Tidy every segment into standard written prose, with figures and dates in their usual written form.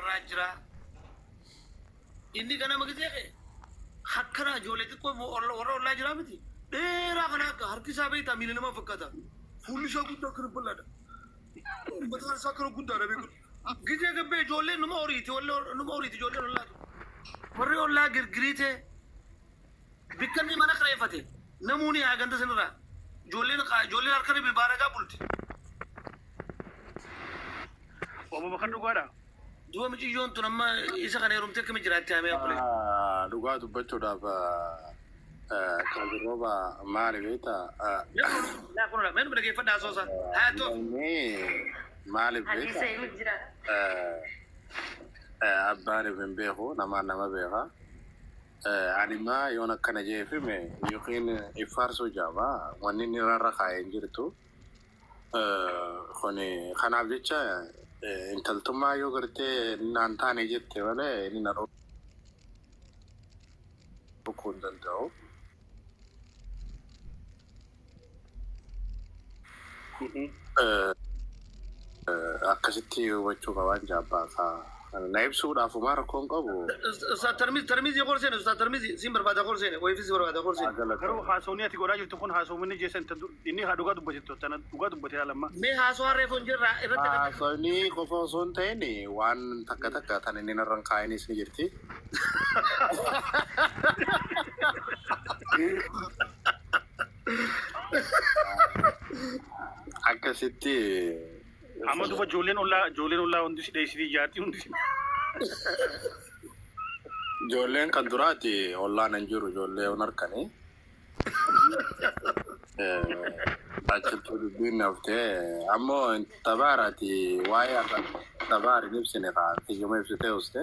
warraa jira. Inni ganama gisee ka'e akkana ijoollee xiqqoo warra ollaa jiraa miti. Dheeraa kana akka harki isaa beektaa miila namaa fakkaata. Fuulli isaa guddaa akkana bal'aadha. Mataan isaa akkana guddaadha beeku. Gisee gabbee ijoolleen numa horiiti numa horiiti ijoolleen ollaatu. Warri ollaa girgiriitee bikka inni mana kireeffate namuu ni haa ganda sanirraa. Ijoolleen ijoolleen harka ribi baaragaa bulti. Obbo Bakar dhugaadha. Duba miciyyoon tun amma isa kana heerumtee akkami jiraatti haamee obboleessa. Dhugaa dubbachuudhaaf Kadirrooba maali beektaa? Laa kun mee nu dhageeffadhaa asoosa. Haa toof. Namni maaliif Hadiisa beektaa? himu jira. Abbaan hin beeku namaan nama beeka. Ani maa yoon akkana jeefime yookiin iffaarsuu jaama wanni inni irra kaa'ee hin jirtu. Kuni kanaaf jecha intaltummaa yoo gartee naan taane jette malee inni na dhorkuu hin danda'u. Akkasitti hubachuu qabaan jaabbaa kaa. Na ibsuudhaaf homaa rakkoo hin qabu. Ustaad Tarmiz Tarmizi kor seene Ustaad Tarmizi siin barbaada kor seene wayifis si barbaada kor seene. Garuu haasawni ati godhaa jirtu kun haasawni jeessa inni haa dhugaa dubbatettu tana dhugaa dubbate laalamma. Mee haasawaa reefu hin jirra irratti akka Haasawni qofa osoo hin ta'in waan takka takka tan inni narra hin kaa'inis ni jirti. Akkasitti Amma duba ijoolleen ollaa hundi si dheessitii jaartii hundi si. Ijoolleen kan duraati ollaan hin jiru ijoollee on harkanii. Achittuu dubbiin haftee ammoo tabaaraati waa'ee har'a tabaari hin ibsine kaa kiyyuma ibsitee uste.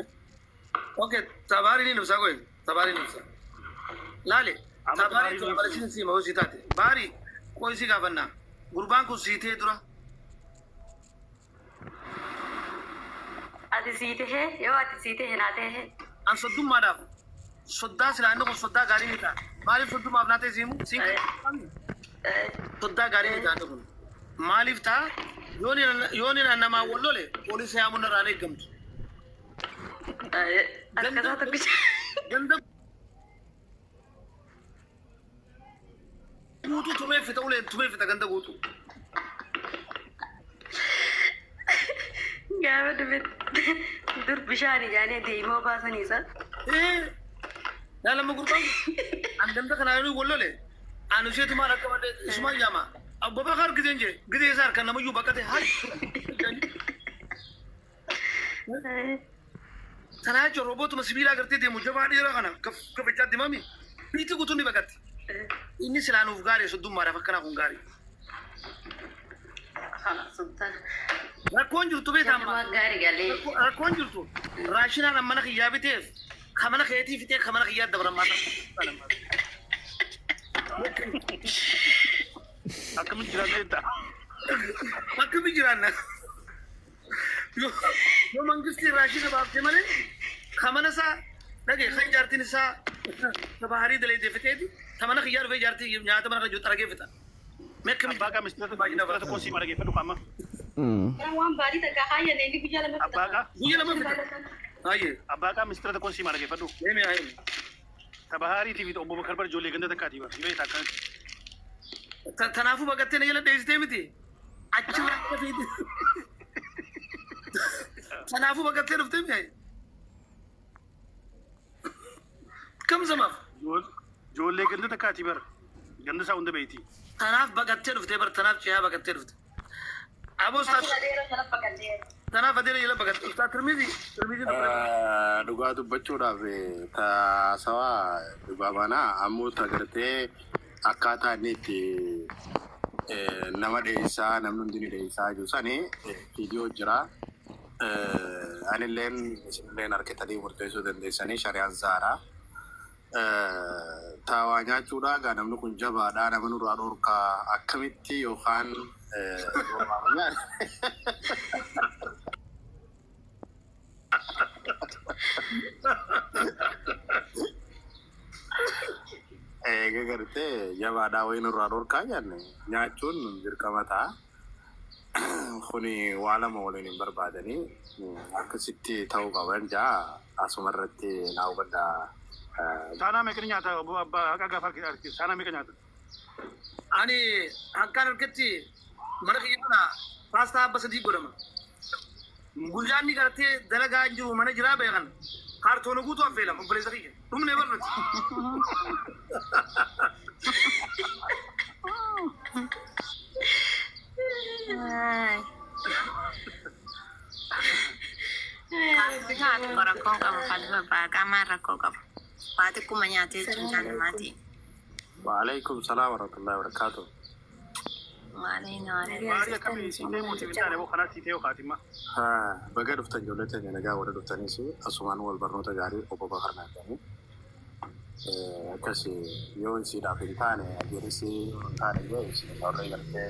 Okay, tabaari ni ibsa goe tabaari ni ibsa. Laale Amma tabaari tabaari tun ni barsiin ibsu. siima hojii taate. Baari qoy si gaafannaa. Gurbaan kun siitee dura. Ati sii tahee yoo ati sii tahe naa tahee. An soddummaadhaaf soddaa silaa inni kun soddaa gaarii ni ta'a. Maaliif soddummaaf naa ta'e siimu? Siin kan soddaa gaarii ni ta'a inni kun. Maaliif ta'a? Yoon inni namaan wal lole poolisii yaamuun irraa hin eeggamtu. Harka isaa tokkicha. Ganda guutuu tumee fixa uleen tumee fixa ganda guutuu. Gaafa dhufe dur bishaan ijaanii deemoo baasanii isa. Yaa lama gurbaan an ganda kanaa yoo wal lole ani isheetu maal akka malee isumaan yaama. Abbo Bakar gizeen jee gizee isaa harkaan namayyuu baqate hayi. Tanaa jechuun robootuma sibiilaa gartee deemu jabaa dheeraa kana gafachaa deemami. Biitti guutuun ni baqatti. Inni silaa nuuf gaarii soddummaadhaaf akkanaa kun gaarii. Sultan. Rakkoon jirtu beektaa amma. Waan gaarii galee. Rakkoon jirtu raashinaan amma mana kiyyaa biteef ka mana keetii fitee ka mana kiyyaa dabaramaa ta'a. Akkamitti jiraanna jettaa? Akkamitti jiraanna? Yoo mangistiin raashina baaftee malee ka mana isaa dhage kan jaartiin isaa ta baharii dalee fiteeti ta mana kiyyaa dhufee jaartii nyaata mana kan jiru xaragee fixa. Mee akkamitti Abbaa qaa mistira tokkoon sii dhaggeeffadhu qaama. Waan baadii takka haayyan inni guyyaa lama Abbaa qaa guyya lama fixa. Hayyee abbaa qaa mistira tokkoon sii dhaggeeffadhu. deemi hayyee. Tabahaariitii fi obbo Bakar bar ijoollee ganda takkaatii bar. Dhibee takkanatti. Tanaafuu baqattee na jala dheessitee miti. Achirraa akka fiite. Tanaafuu baqattee dhuftee miti. Kam samaaf? Ijoollee ganda takkaatii bar. Ganda isaa hunda beeyti. Tanaaf baqattee dhuftee bar tanaaf cehaa baqattee dhufte. Aboo ustaas tanaaf adeera jala baqatte. Ustaas Tirmizii Tirmizii tokko. Dhugaa dubbachuudhaaf taasawaa dhugaa baanaa ammoo ta gartee akkaataa inni itti nama dheessaa namni hundi ni dheessaa jiru sani viidiyoo jira. Anilleen isinilleen harkitanii murteessuu dandeessanii shari'aan zaaraa. Taawaa nyaachuudhaa gaa namni kun jabaadhaa nama nurraa dhorkaa akkamitti yookaan eega gartee jabaadhaa wayii nurraa dhorkaa jenne nyaachuun dirqama ta'a. Kuni waa lama waliin hin barbaadanii akkasitti ta'uu qaban jaa asuma irratti naa hubadhaa. Saanaa meeqa nyaata obbo Abbaa haqa gaafa argite saanaa meeqa nyaata? Ani akkaan harkatti mana kiyya kana paastaa abba sadii godhama. Guyyaan ni gartee dalagaa hin jiru mana jiraa beekan. Kaartoona guutuu affeelama obboleessa kiyya. Dhumne barnuti. Nyaata rakkoo qabu kan qaamaan rakkoo qabu. Waa xiqquma nyaatee jechuun jaalamaati. Waalaikum salaam warahmatullahi wabarakatuh. Maaliin maaliin. Maarii akkamii siitee mootii hin taane kanaa siitee yookaati imma. Baga dhuftan ijoollee teenya nagaa warra dhuftanis asumaan wal barnoota gaarii obbo Bakar naaganii. Akkas yoo isiidhaaf hin taane ajeeris hin taane yoo isin warra gartee